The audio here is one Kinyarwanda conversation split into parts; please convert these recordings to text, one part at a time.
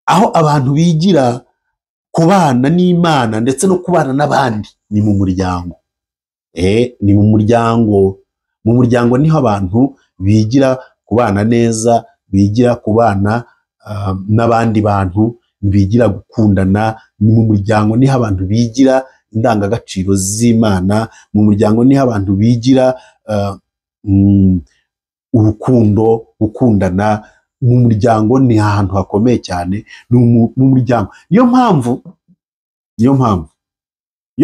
Aho abantu bigira kubana n'Imana ndetse no kubana n'abandi ni mu muryango. Ni mu muryango. Mu muryango niho abantu bigira kubana neza, bigira kubana n'abandi bantu, bigira gukundana. Ni mu muryango niho abantu bigira indangagaciro z'Imana, mu muryango niho abantu bigira urukundo, gukundana. Mu muryango ni ahantu hakomeye cyane, ni mu muryango. Niyo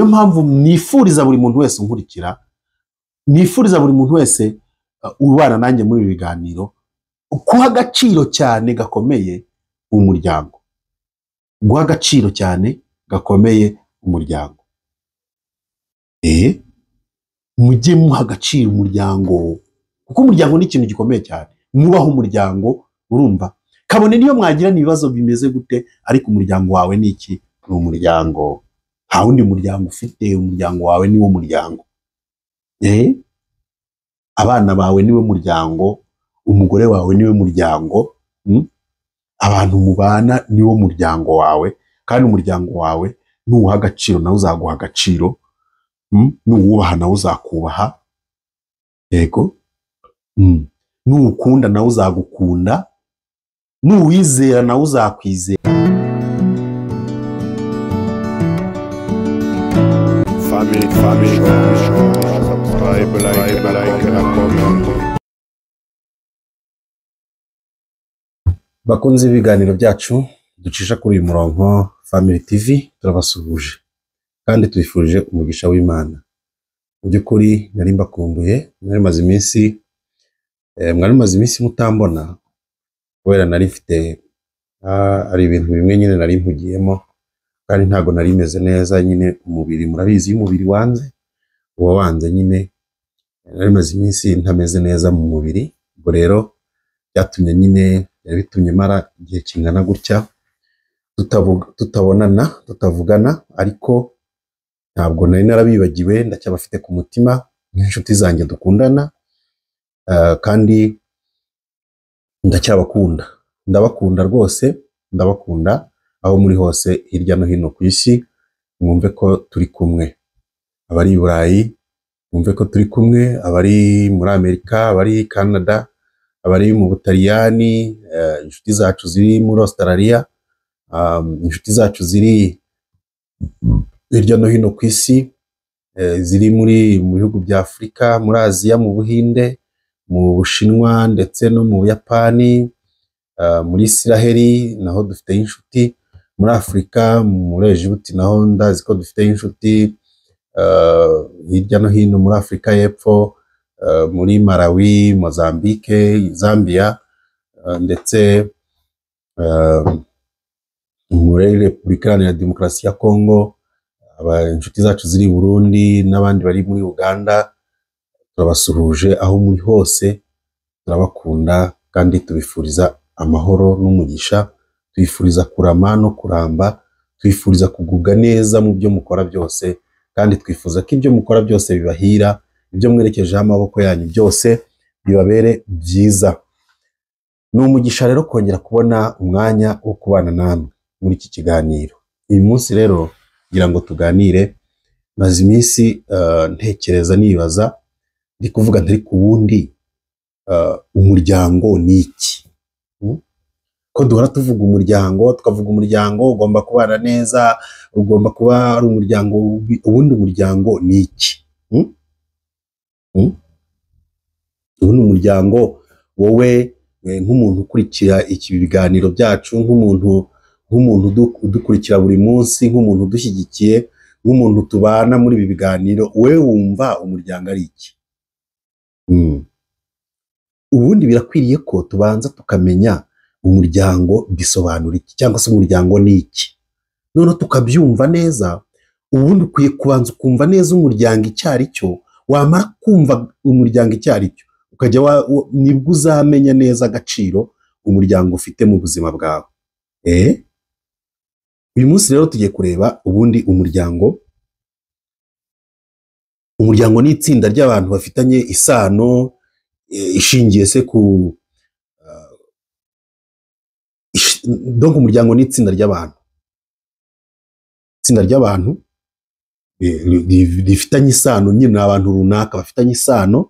mpamvu nifuriza buri muntu wese unkurikira, nifuriza buri muntu wese ubana nanjye muri ibi biganiro guha agaciro cyane gakomeye umuryango, guha agaciro cyane gakomeye umuryango. Mujye muha agaciro umuryango, kuko umuryango ni ikintu gikomeye cyane. Mwubahe umuryango, urumva, kabone niyo mwagirana ibibazo bimeze gute, ariko umuryango wawe ni iki? Ni umuryango. Nta wundi muryango ufite, umuryango wawe ni wo muryango. Abana bawe niwe muryango, umugore wawe niwe muryango, abantu mubana niwo muryango wawe. Kandi umuryango wawe nuwuha agaciro nawe uzaguha agaciro, nuwubaha nawe uzakubaha, yego, nuwukunda nawe uzagukunda, nuwizera nawe uzakwizera. Family Show, subscribe, like, and comment. Bakunze ibiganiro byacu ducisha kuri uyu murongo Family TV, turabasuhuje kandi tubifurije umugisha w'Imana. Mu by'ukuri nari mbakumbuye, mwari maze iminsi mutambona, kubera nari mfite ari ibintu bimwe nyine nari mpugiyemo, kandi ntago nari meze neza nyine. Umubiri murabizi, iyo umubiri wanze uba wanze nyine. Nari maze iminsi ntameze neza mu mubiri, ubwo rero byatumye nyine bitumye mara igihe kingana gutya tutabonana, tutavugana, ariko ntabwo nari narabibagiwe, ndacyabafite ku mutima nk'inshuti zanjye dukundana, kandi ndacyabakunda, ndabakunda rwose, ndabakunda aho muri hose hirya no hino ku isi. Mwumve ko turi kumwe, abari i Burayi mwumve ko turi kumwe, abari muri Amerika, abari Canada, abari mu Butaliyani, inshuti zacu ziri muri Australia, inshuti zacu ziri hirya no hino ku isi, ziri mu bihugu bya Afurika, muri Aziya, mu Buhinde, mu Bushinwa ndetse no mu Buyapani, muri Isiraheli naho dufite inshuti, muri Afurika, muri Egiputa naho ndazi ko dufite inshuti, hirya no hino muri Afurika y'Epfo, muri Malawi, Mozambique, Zambia, ndetse muri Repubulika Iharanira Demokarasi ya Kongo, inshuti zacu ziri Burundi n'abandi bari muri Uganda, turabasuhuje aho muri hose, turabakunda kandi tubifuriza amahoro n'umugisha, twifuriza kurama no kuramba, twifuriza kugubwa neza mu byo mukora byose, kandi twifuza ko ibyo mukora byose bibahira, ibyo mwerekejeho amaboko yanyu byose bibabere byiza. Ni umugisha rero kongera kubona umwanya wo kubana namwe muri iki kiganiro. Uyu munsi rero ngira ngo tuganire, maze iminsi ntekereza nibaza, ndi kuvuga ntari ku wundi, umuryango ni iki? Ko duhora tuvuga umuryango, tukavuga umuryango ugomba kubana neza, ugomba kuba ari umuryango, ubundi umuryango ni iki? Ubundi umuryango, wowe nk'umuntu ukurikira iki biganiro byacu, nk'umuntu udukurikira buri munsi, nk'umuntu udushyigikiye, nk'umuntu tubana muri ibi biganiro, we wumva umuryango ari iki? Ubundi birakwiriye ko tubanza tukamenya umuryango bisobanura iki, cyangwa se umuryango ni iki, noneho tukabyumva neza. Ubundi ukwiye kubanza ukumva neza umuryango icyo ari cyo, wamara kumva umuryango icyo ari cyo ukajya nibwo uzamenya neza agaciro umuryango ufite mu buzima bwawe. Uyu munsi rero tugiye kureba ubundi umuryango. Umuryango ni itsinda ry'abantu bafitanye isano ishingiye se ku Donc umuryango ni itsinda ry'abantu, itsinda ry'abantu rifitanye isano nyine, ni abantu runaka bafitanye isano,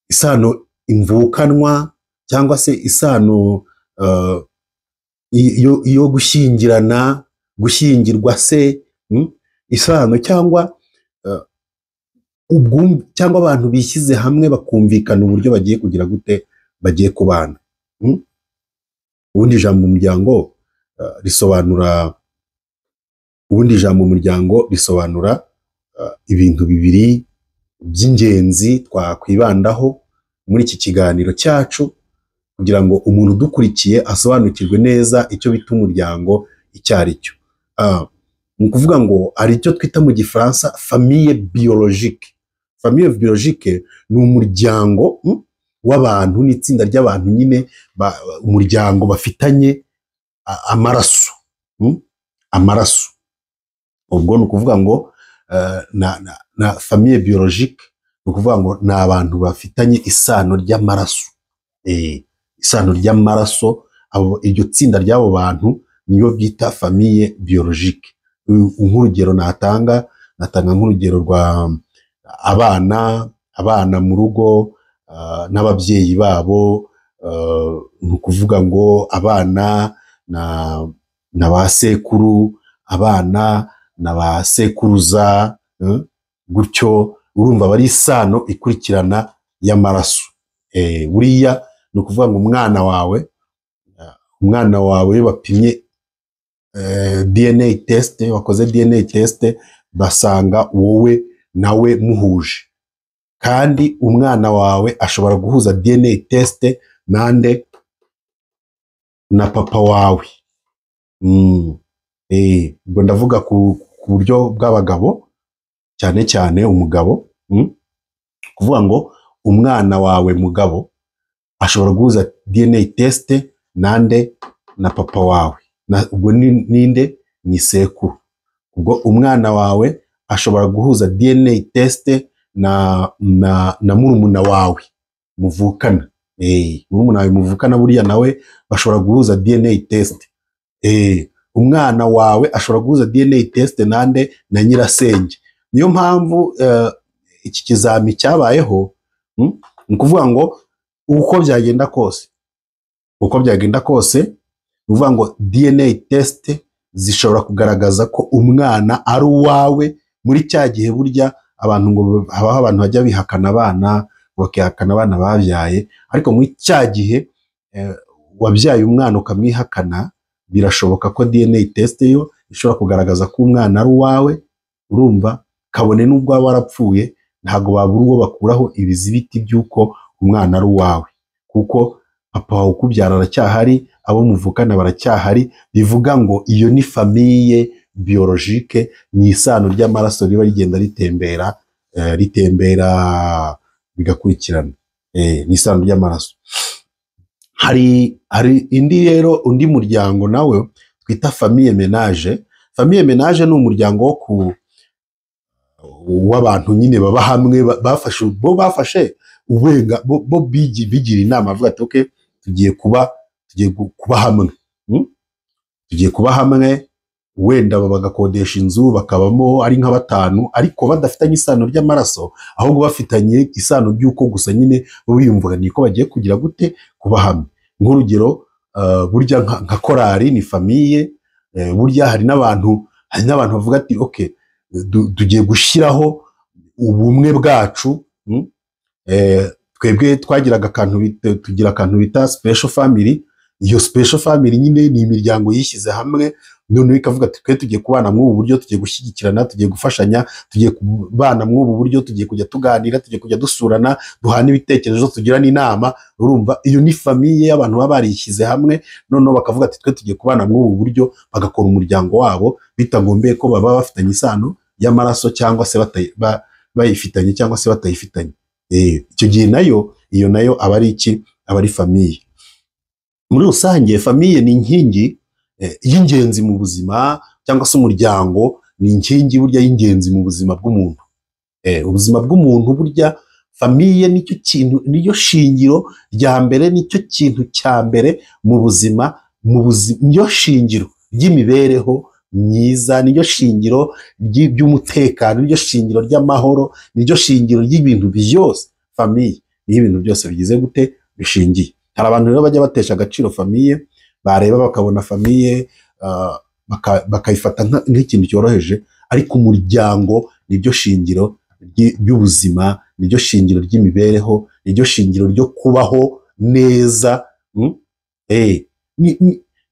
isano imvukanwa cyangwa se isano iyo gushyingirana, gushyingirwa se, isano cyangwa cyangwa abantu bishyize hamwe bakumvikana uburyo bagiye kugira gute, bagiye kubana. Ubundi ijambo umuryango risobanura, ubundi ijambo umuryango risobanura ibintu bibiri by'ingenzi twakwibandaho muri iki kiganiro cyacu, kugira ngo umuntu udukurikiye asobanukirwe neza icyo bita umuryango icyo ari cyo. Ni ukuvuga ngo hari icyo twita mu Gifaransa famille biologique. Famille biologique ni umuryango w'abantu, n'itsinda ry'abantu nyine, umuryango bafitanye amaraso, amaraso. Ubwo ni ukuvuga ngo na famille biologique ni ukuvuga ngo ni abantu bafitanye isano ry'amaraso, isano ry'amaraso. Iryo tsinda ry'abo bantu niyo bita famille biologique. Nk'urugero natanga nk'urugero rwa abana mu rugo n'ababyeyi babo, ni ukuvuga ngo abana na ba sekuru, abana na ba sekuruza, gutyo. Urumva bari isano ikurikirana y'amaraso. Buriya ni ukuvuga ngo umwana wawe iyo bapimye DNA test, wakoze DNA test, basanga wowe nawe muhuje. Kandi umwana wawe ashobora guhuza DNA test nande? Na papa wawe. Ubwo ndavuga ku buryo bw'abagabo, cyane cyane umugabo. Kuvuga ngo umwana wawe mugabo ashobora guhuza DNA test nande? Na papa wawe. Ubwo ninde? Ni sekuru. Ubwo umwana wawe ashobora guhuza DNA test na murumuna wawe muvukana. Murumuna wawe muvukana buriya nawe bashobora guhuza DNA test. Umwana wawe ashobora guhuza DNA test nande? Na nyirasenge. Niyo mpamvu iki kizami cyabayeho. Ni ukuvuga ngo uko byagenda kose, uko byagenda kose, ni ukuvuga ngo DNA test zishobora kugaragaza ko umwana ari uwawe. Muri cya gihe burya abantu ngo habaho abantu bajya bihakana abana, bakihakana abana babyaye, ariko muri cya gihe wabyaye umwana ukamwihakana, birashoboka ko DNA test yo ishobora kugaragaza ko umwana ari uwawe. Urumva, kabone n'ubwo waba warapfuye, ntabwo babura uwo bakuraho ibizibiti by'uko umwana ari uwawe, kuko papa wawe ukubyara aracyahari, abo muvukana baracyahari. Bivuga ngo iyo ni famille biologique, ni isano ry'amaraso riba rigenda ritembera, ritembera bigakurikirana. Ni isano ry'amaraso. Hari indi rero, undi muryango nawe twita famille ménage. Famille ménage ni umuryango wo ku w'abantu nyine baba hamwe, bafashe, bo bafashe uburenga, bo bigira inama bavuga ati: "Okay, tugiye kuba hamwe. Tugiye kuba hamwe." Wenda bagakodesha inzu bakabamo ari nka batanu, ariko badafitanye isano ry'amaraso, ahubwo bafitanye isano ry'uko gusa nyine bo biyumvaga ko bagiye kugira gute? Kuba hamwe. Nk'urugero, burya nka korali ni famille. Burya hari n'abantu bavuga ati: "Okay, tugiye gushyiraho ubumwe bwacu." Twebwe twagiraga akantu tugira akantu bita special family. Iyo special family nyine ni imiryango yishyize hamwe, noneho ikavuga ati: "Twe tugiye kubana muri ubu buryo, tugiye gushyigikirana, tugiye gufashanya, tugiye kubana muri ubu buryo, tugiye kujya tuganira, tugiye kujya dusurana, duhana ibitekerezo, tugirana inama." Urumva iyo ni famille y'abantu baba barishyize hamwe, noneho bakavuga ati: "Twe tugiye kubana muri ubu buryo," bagakora umuryango wabo bitagombeye ko baba bafitanye isano y'amaraso cyangwa se bayifitanye cyangwa se batayifitanye. Icyo gihe nayo, iyo nayo aba ari iki? Aba ari famille. Muri rusange famille ni inkingi y'ingenzi mu buzima, cyangwa se umuryango ni inkingi burya y'ingenzi mu buzima bw'umuntu. Ubuzima bw'umuntu burya Famille nicyo kintu, niyo shingiro rya mbere, nicyo kintu cya mbere mu buzima, niyo shingiro ry'imibereho myiza, niyo shingiro ry'umutekano, niyo shingiro ry'amahoro, niyo shingiro ry'ibintu byose. Famille niyo ibintu byose bigize gute bishingiye. Hari abantu rero bajya batesha agaciro famille, bareba bakabona famille bakayifata nk'ikintu cyoroheje, ariko umuryango niryo shingiro ry'ubuzima, niryo shingiro ry'imibereho, niryo shingiro ryo kubaho neza.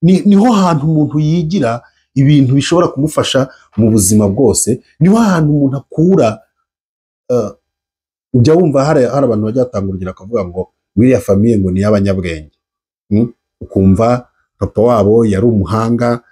Niho hantu umuntu yigira ibintu bishobora kumufasha mu buzima bwose, niho hantu umuntu akura. Ujya wumva hari abantu bajya batanga urugero akavuga ngo wiriya famille ngo ni iy'abanyabwenge. Ukumva papa wabo yari umuhanga,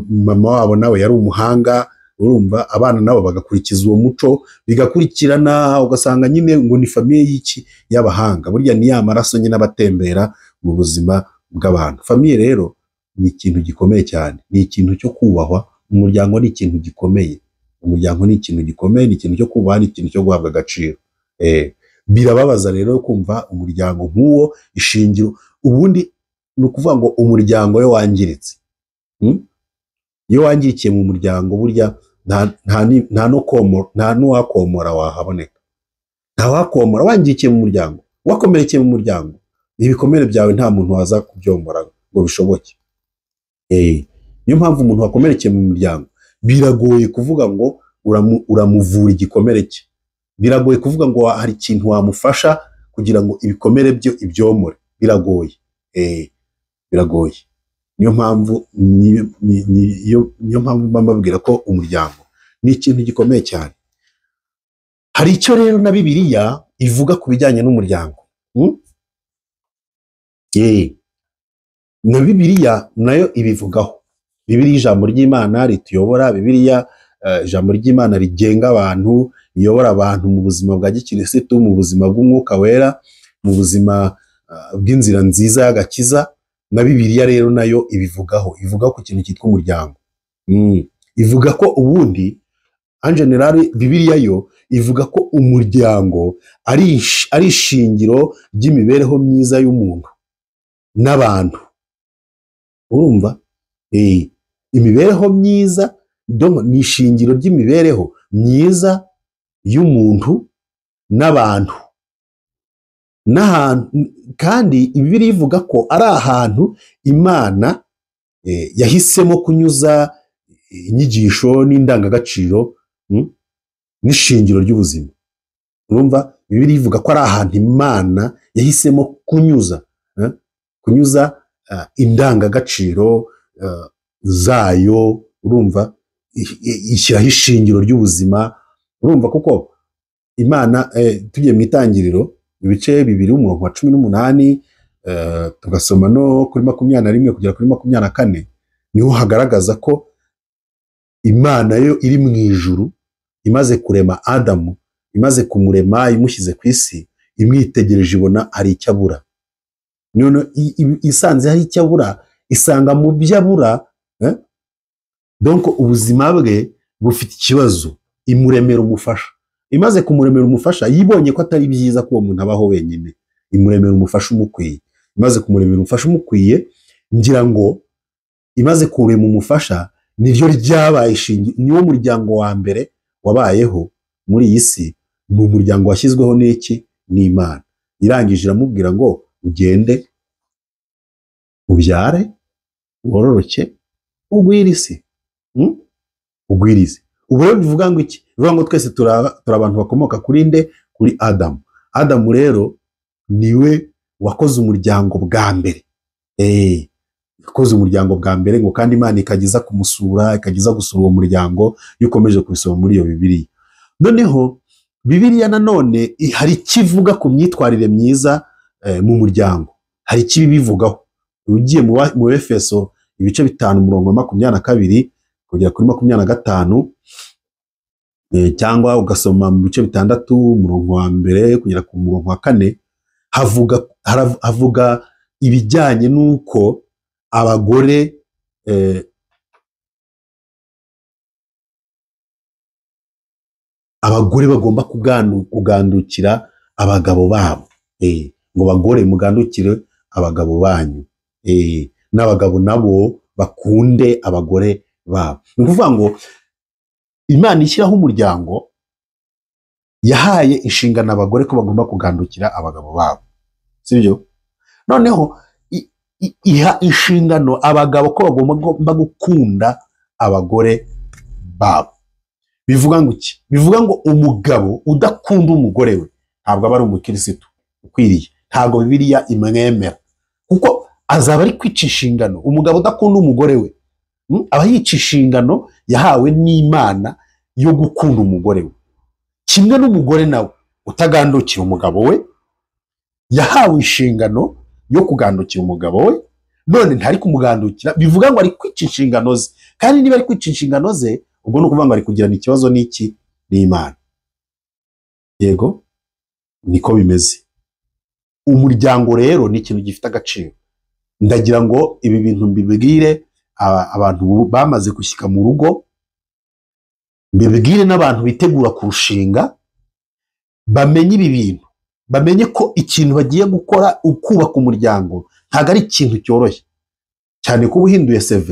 mama wabo nawe yari umuhanga, urumva abana nabo bagakurikiza uwo muco bigakurikirana, ugasanga nyine ngo ni famille y'iki y'abahanga. Burya ni ya maraso nyine abatembera mu buzima bw'abantu. Famille rero ni ikintu gikomeye cyane, ni ikintu cyo kubahwa. Umuryango ni ikintu gikomeye, umuryango ni ikintu gikomeye, ni ikintu cyo kubaha, ni ikintu cyo guhabwa agaciro. Birababaza rero kumva umuryango nk'uwo ishingiro. Ubundi ni ukuvuga ngo umuryango yo wangiritse, iyo wangirikiye mu muryango burya nta n'uwakomora wahaboneka. Nta wakomora wangirikiye mu muryango, wakomerekeye mu muryango, ibikomere byawe nta muntu waza kubyomora ngo bishoboke. Niyo mpamvu umuntu wakomerekeye mu muryango biragoye kuvuga ngo uramuvura igikomere cye, biragoye kuvuga ngo hari ikintu wamufasha kugira ngo ibikomere byo ibyomore, biragoye. Biragoye. Niyo mpamvu niyo mpamvu mbabwira ko umuryango ni ikintu gikomeye cyane. Hari icyo rero na Bibiliya ivuga ku bijyanye n'umuryango. Na Bibiliya nayo ibivugaho. Bibiliya ijambo ry'Imana rituyobora, Bibiliya ijambo ry'Imana rigenga abantu, riyobora abantu mu buzima bwa gikirisitu, mu buzima bw'umwuka wera, mu buzima bw'inzira nziza y'agakiza. Na Bibiliya rero nayo ibivugaho, ivuga ku kintu cyitwa umuryango. Ivuga ko ubundi en general Bibiliya yo ivuga ko umuryango ari ishingiro ry'imibereho myiza y'umuntu n'abantu. Urumva? Imibereho myiza ni ishingiro ry'imibereho myiza y'umuntu n'abantu. Kandi Bibiliya ivuga ko ari ahantu Imana yahisemo kunyuza inyigisho n'indangagaciro n'ishingiro ry'ubuzima. Urumva? Bibiliya ivuga ko ari ahantu Imana yahisemo kunyuza indangagaciro zayo. Urumva? Ishyiraho ishingiro ry'ubuzima. Urumva kuko Imana tugiye mu itangiriro ibice 2 umurongo wa 18 tugasoma no kuri 21 kugera kuri 24, niho hagaragaza ko Imana yo iri mu ijuru imaze kurema Adamu, imaze kumurema imushyize ku isi, imwitegereje ibona hari icyo abura. None isanze hari icyo abura, isanga mu byo abura, donc ubuzima bwe bufite ikibazo, imuremera umufasha. Imaze kumuremera umufasha, yibonye ko atari byiza ko uwo muntu abaho wenyine, imuremera umufasha umukwiye. Imaze kumuremera umufasha umukwiye, ngira ngo imaze kurema umufasha niryo ryabaye ishingiro, niwo muryango wa mbere wabayeho muri iyi si, ni umuryango washyizweho n'iki? N'Imana. Irangije iramubwira ngo ugende ubyare, wororoke, ugwire isi. Ugwire isi. Ubu rero bivuga ngo iki? Bivuga ngo twese turi abantu bakomoka kuri nde? Kuri Adamu. Adamu rero niwe wakoze umuryango bwa mbere. Yakoze umuryango bwa mbere, ngo kandi Imana ikageza kumusura, ikageza gusura uwo muryango, iyo ukomeje kubisoma muri iyo Bibiliya. Noneho Bibiliya nanone hari ikivuga ku myitwarire myiza mu muryango, hari ikibivugaho. Ugiye mu Efeso ibice 5 umurongo wa 22 kugera kuri 25, cyangwa ugasoma mu bice 6 umurongo wa 1 kugera ku murongo wa 4, havuga ibijyanye n'uko abagore Abagore bagomba kugandukira abagabo babo. Ngo bagore mugandukire abagabo banyu, n'abagabo nabo bakunde abagore babo. Ni ukuvuga ngo Imana ishyiraho umuryango yahaye inshingano abagore ko bagomba kugandukira abagabo babo, sibyo? Noneho iha inshingano abagabo ko bagomba gukunda abagore babo. Bivuga ngo iki? Bivuga ngo umugabo udakunda umugore we ntabwo aba ari umukirisitu ukwiriye, ntabwo Bibiliya imwemera, kuko azaba ari kwica inshingano. Umugabo udakunda umugore we aba yica inshingano yahawe n'Imana yo gukunda umugore we. Kimwe n'umugore nawe utagandukira umugabo we, yahawe inshingano yo kugandukira umugabo we, none ntari kumugandukira, bivuga ngo ari kwica inshingano ze. Kandi niba ari kwica inshingano ze, ubwo ni ukuvuga ngo ari kugirana ikibazo n'iki? N'Imana. Yego, niko bimeze. Umuryango rero ni ikintu gifite agaciro. Ndagira ngo ibi bintu mbibwire abantu bamaze gushyika mu rugo, mbibwire n'abantu bitegura kurushinga, bamenye ibi bintu, bamenye ko ikintu bagiye gukora, ukubaka umuryango, ntabwo ari ikintu cyoroshye cyane. Kuba uhinduye CV,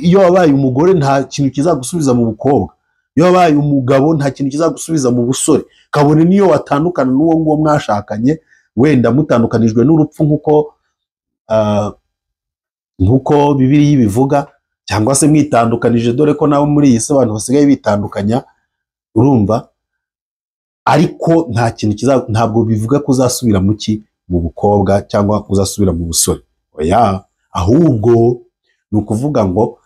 iyo wabaye umugore nta kintu kizagusubiza mu bukobwa, iyo wabaye umugabo nta kintu kizagusubiza mu busore, kabone niyo watandukana n'uwo nguwo mwashakanye, wenda mutandukanijwe n'urupfu nk'uko Bibiliya ibivuga, cyangwa se mwitandukanije, dore ko nabo muri iyi si abantu basigaye bitandukanya, urumva. Ariko nta kintu ntabwo bivuga ko uzasubira mu ki? Mu bukobwa cyangwa uzasubira mu busore. Oya, ahubwo ni ukuvuga ngo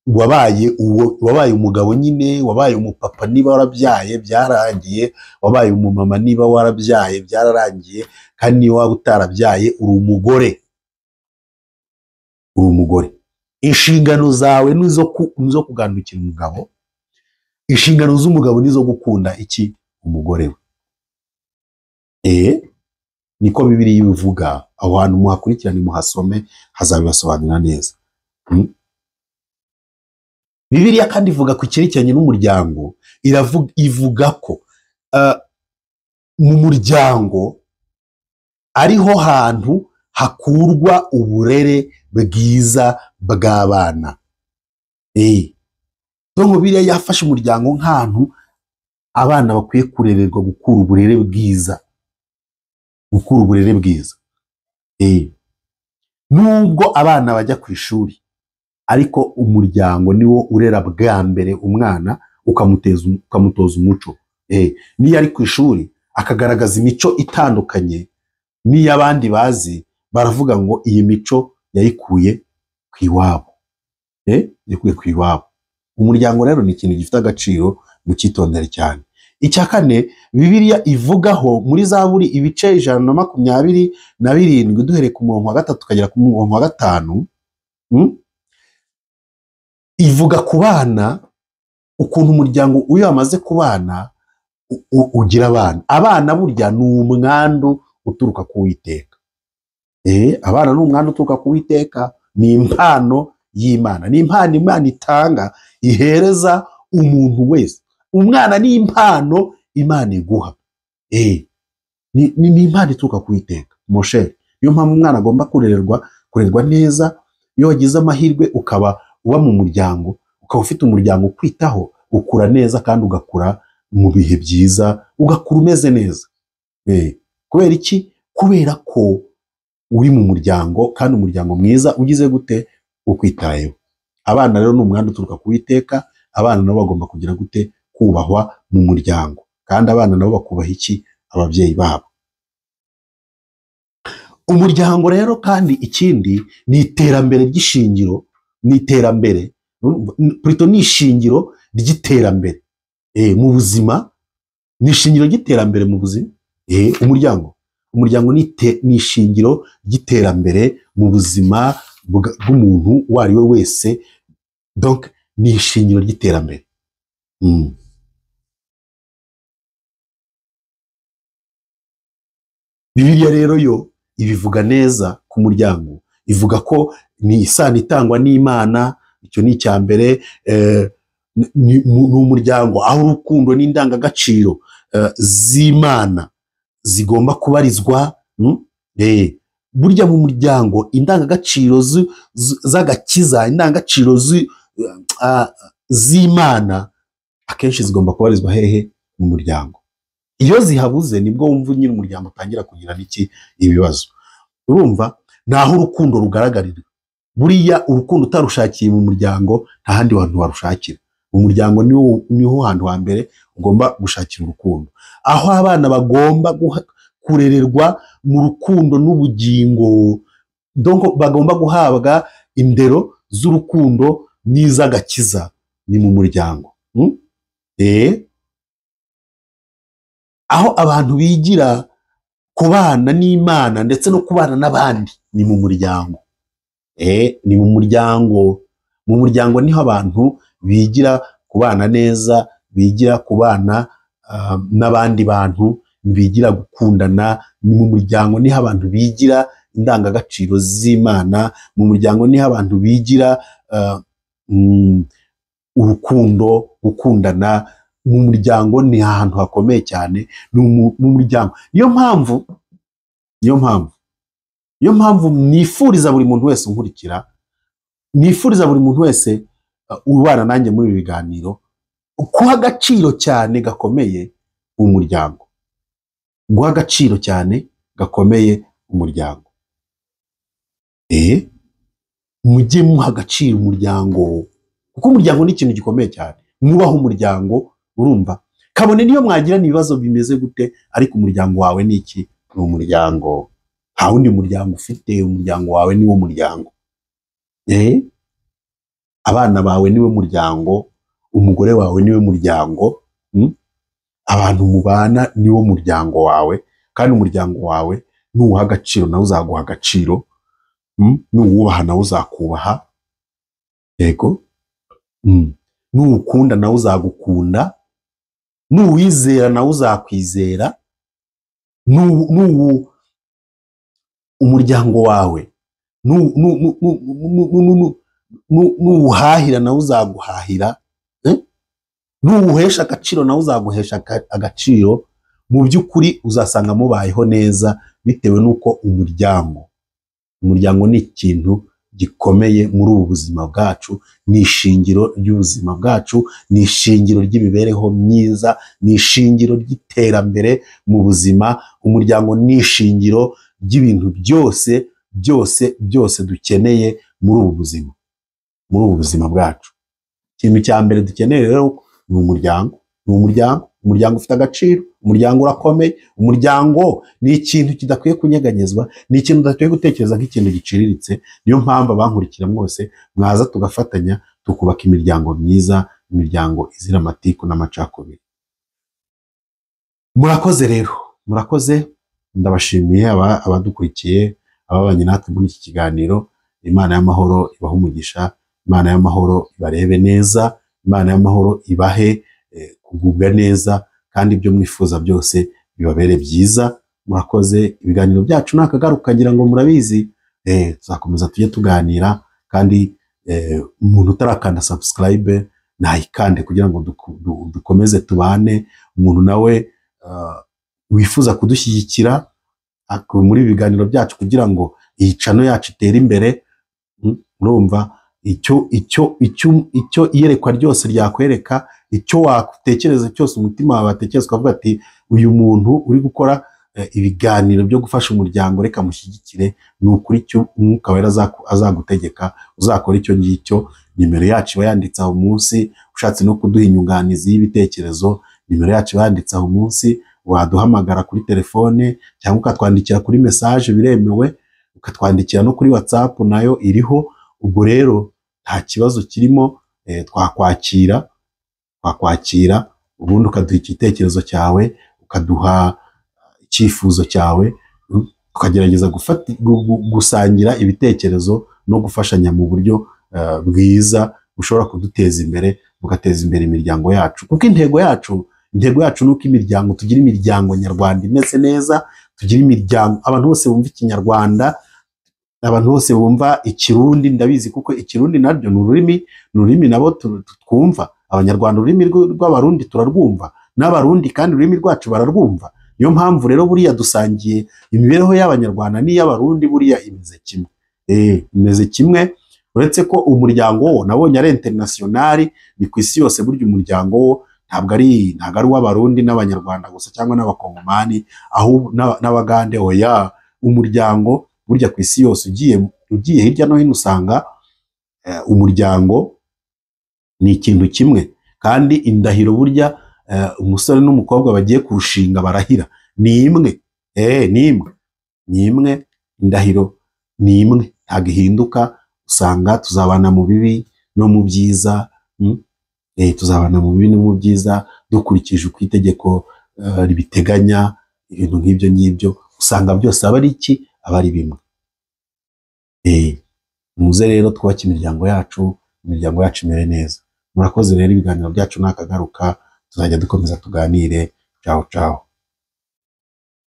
wabaye umugabo nyine, wabaye umupapa niba warabyaye byararangiye, wabaye umumama niba warabyaye byararangiye, kandi niba waba utarabyaye uri umugore, uri umugore. Inshingano zawe nizo kugandukira umugabo, inshingano z'umugabo nizo gukunda iki? Umugore we. Niko Bibiliya ibivuga. Aho hantu muhakurikirane, muhasome, hazabibasobanurira neza. Bibiliya kandi ivuga ku cyerekeranye n'umuryango, ivuga ko mu muryango ariho hantu hakurwa uburere bwiza bw'abana. Donc Bibiliya yafashe umuryango nk'ahantu abana bakwiye kurererwa, gukura uburere bwiza, gukura uburere bwiza. Nubwo abana bajya ku ishuri, ariko umuryango niwo urera bwa mbere umwana, ukamutoza umuco. Niyo ari ku ishuri akagaragaza imico itandukanye n'iy'abandi bazi, baravuga ngo iyi mico yayikuye ku iwabo. Yayikuye ku iwabo. Umuryango rero ni ikintu gifite agaciro, mucyitondere cyane. Icya kane Bibiliya ivugaho muri Zaburi ibice 127, duhereye ku murongo wa 3 tukagera ku murongo wa 5, ivuga ku bana, ukuntu umuryango uyo wamaze kubana ugira abana. Abana burya ni umwandu uturuka ku Uwiteka. Abana ni umwandu uturuka ku Uwiteka, ni impano y'Imana, ni impano Imana itanga, ihereza umuntu wese. Umwana ni impano Imana iguha. Ni impano ituruka ku Uwiteka, mon cher. Niyo mpamvu umwana agomba kurerwa neza. Iyo wagize amahirwe ukaba uba mu muryango, ukaba ufite umuryango ukwitaho, ukura neza kandi ugakura mu bihe byiza, ugakura umeze neza. Kubera iki? Kubera ko uri mu muryango, kandi umuryango mwiza ugize gute? Ukwitayeho. Abana rero ni umwandu uturuka ku Uwiteka. Abana nabo bagomba kugira gute? Kubahwa mu muryango, kandi abana nabo bakubaha iki? Ababyeyi babo. Umuryango rero kandi ikindi ni iterambere ry'ishingiro, ni iterambere, plutôt ni ishingiro ry'iterambere mu buzima, ni ishingiro ry'iterambere mu buzima. Umuryango ni ishingiro ry'iterambere mu buzima bw'umuntu uwo ari we wese. Donc ni ishingiro ry'iterambere. Bibiliya rero yo ibivuga neza ku muryango, ivuga ko ni isano itangwa n'Imana, icyo ni icya mbere. Ni umuryango aho urukundo n'indangagaciro z'Imana zigomba kubarizwa. Burya mu muryango indangagaciro z'agakiza, indangagaciro z'Imana akenshi zigomba kubarizwa hehe? Mu muryango. Iyo zihabuze nibwo wumva nyine umuryango utangira kugira n'iki ibibazo. Urumva naho urukundo rugaragarira. Buriya urukundo utarushakiye mu muryango nta handi hantu warushakira. Umuryango niho hantu hambere ugomba gushakira urukundo, aho abana bagomba kurererwa mu rukundo n'ubugingo, donc bagomba guhabwa indero z'urukundo n'iz'agakiza, ni mu muryango. Aho abantu bigira kubana n'Imana ndetse no kubana n'abandi ni mu muryango. Ni mu muryango. Mu muryango niho abantu bigira kubana neza, bigira kubana n'abandi bantu, bigira gukundana. Ni mu muryango niho abantu bigira indangagaciro z'Imana, mu muryango niho abantu bigira urukundo, gukundana. Mu muryango ni ahantu hakomeye cyane, ni mu muryango. Niyo mpamvu nifuriza buri muntu wese unkurikira, nifuriza buri muntu wese ubana nanjye muri ibi biganiro guha agaciro cyane gakomeye umuryango, guha agaciro cyane gakomeye umuryango. Mujye muha agaciro umuryango, kuko umuryango ni ikintu gikomeye cyane. Mwubaha umuryango, urumva kabone niyo mwagirana ibibazo bimeze gute, ariko umuryango wawe ni iki? Ni umuryango. Nta wundi muryango ufite, umuryango wawe ni wo muryango. Abana bawe niwe muryango, umugore wawe niwe muryango, abantu mubana niwo muryango wawe. Kandi umuryango wawe nuwuha agaciro nawe uzaguha agaciro, nuwubaha nawe uzakubaha, yego, nuwukunda nawe uzagukunda, nuwizera nawe uzakwizera, umuryango wawe nuwuhahira nawe uzaguhahira, nuwuhesha agaciro nawe uzaguhesha agaciro. Mu by'ukuri uzasanga mubayeho neza bitewe n'uko umuryango ni ikintu gikomeye muri ubu buzima bwacu, ni ishingiro ry'ubuzima bwacu, ni ishingiro ry'imibereho myiza, ni ishingiro ry'iterambere mu buzima. Umuryango ni ishingiro ry'ibintu byose byose byose dukeneye muri ubu buzima, muri ubu buzima bwacu. Ikintu cya mbere dukeneye rero ni umuryango. Ni umuryango, umuryango ufite agaciro, umuryango urakomeye, umuryango ni ikintu kidakwiye kunyeganyezwa, ni ikintu udakwiye gutekereza nk'ikintu giciriritse. Niyo mpamvu abankurikira mwose mwaza tugafatanya tukubaka imiryango myiza, imiryango izira amatiku n'amacakubiri. Murakoze rero, murakoze, ndabashimiye abadukurikiye, ababanye natwe muri iki kiganiro. Imana y'amahoro ibahe umugisha, Imana y'amahoro ibarebe neza, Imana y'amahoro ibahe kugubwa neza, kandi ibyo mwifuza byose bibabere byiza. Murakoze, ibiganiro byacu nakagaruka ngira ngo murabizi, tuzakomeza tujye tuganira. Kandi umuntu utarakanda subscribe nayikande kugira ngo dukomeze tubane. Umuntu nawe wifuza kudushyigikira muri ibiganiro byacu kugira ngo iyi channel yacu itere imbere, urumva icyo icyo icyo icyo iyerekwa ryose ryakwereka, icyo watekereza cyose umutima wawe watekereza ukavuga ati uyu muntu uri gukora ibiganiro byo gufasha umuryango reka mushyigikire, ni ukuri cyo Umwuka Wera azagutegeka uzakora icyo ngicyo. Nimero yacu iba yanditse aho munsi, ushatse no kuduha inyunganizi y'ibitekerezo, nimero yacu iba yanditse aho munsi, waduhamagara kuri telefone cyangwa ukatwandikira kuri message, biremewe, ukatwandikira no kuri WhatsApp nayo iriho. Ubwo rero nta kibazo kirimo, twakwakira ubundi ukaduha igitekerezo cyawe, ukaduha icyifuzo cyawe, tukagerageza gusangira ibitekerezo no gufashanya mu buryo bwiza bushobora kuduteza imbere, bugateza imbere imiryango yacu. Kuko intego yacu nuko imiryango, tugira imiryango nyarwanda imeze neza, tugira imiryango abantu bose bumva ikinyarwanda, abantu bose bumva ikirundi. Ndabizi kuko ikirundi naryo ni ururimi nabo twumva. Abanyarwanda ururimi rw'Abarundi turarwumva, n'Abarundi kandi ururimi rwacu bararwumva. Niyo mpamvu rero buriya dusangiye imibereho y'Abanyarwanda n'iy'Abarundi, buriya imeze kimwe, imeze kimwe, uretse ko umuryango wo nabonye ari international, ni ku isi yose. Burya umuryango wo ntabwo ari uw'Abarundi n'Abanyarwanda gusa cyangwa n'Abakongomani, ahubwo n'Abagande, oya. Umuryango burya ku isi yose, ugiye hirya no hino usanga umuryango ni ikintu kimwe. Kandi indahiro burya umusore n'umukobwa bagiye kurushinga barahira ni imwe, ni imwe, ni imwe, indahiro ni imwe, ntabwo ihinduka. Usanga tuzabana mu bibi no mu byiza, Tuzabana mu bibi no mu byiza dukurikije uko itegeko ribiteganya, ibintu nk'ibyo ngibyo. Usanga byose aba ari iki? Aba ari bimwe. Muze rero twubake imiryango yacu, imiryango yacu imere neza. Murakoze rero, ibiganiro byacu nakagaruka, tuzajya dukomeza tuganire. Ciao ciao.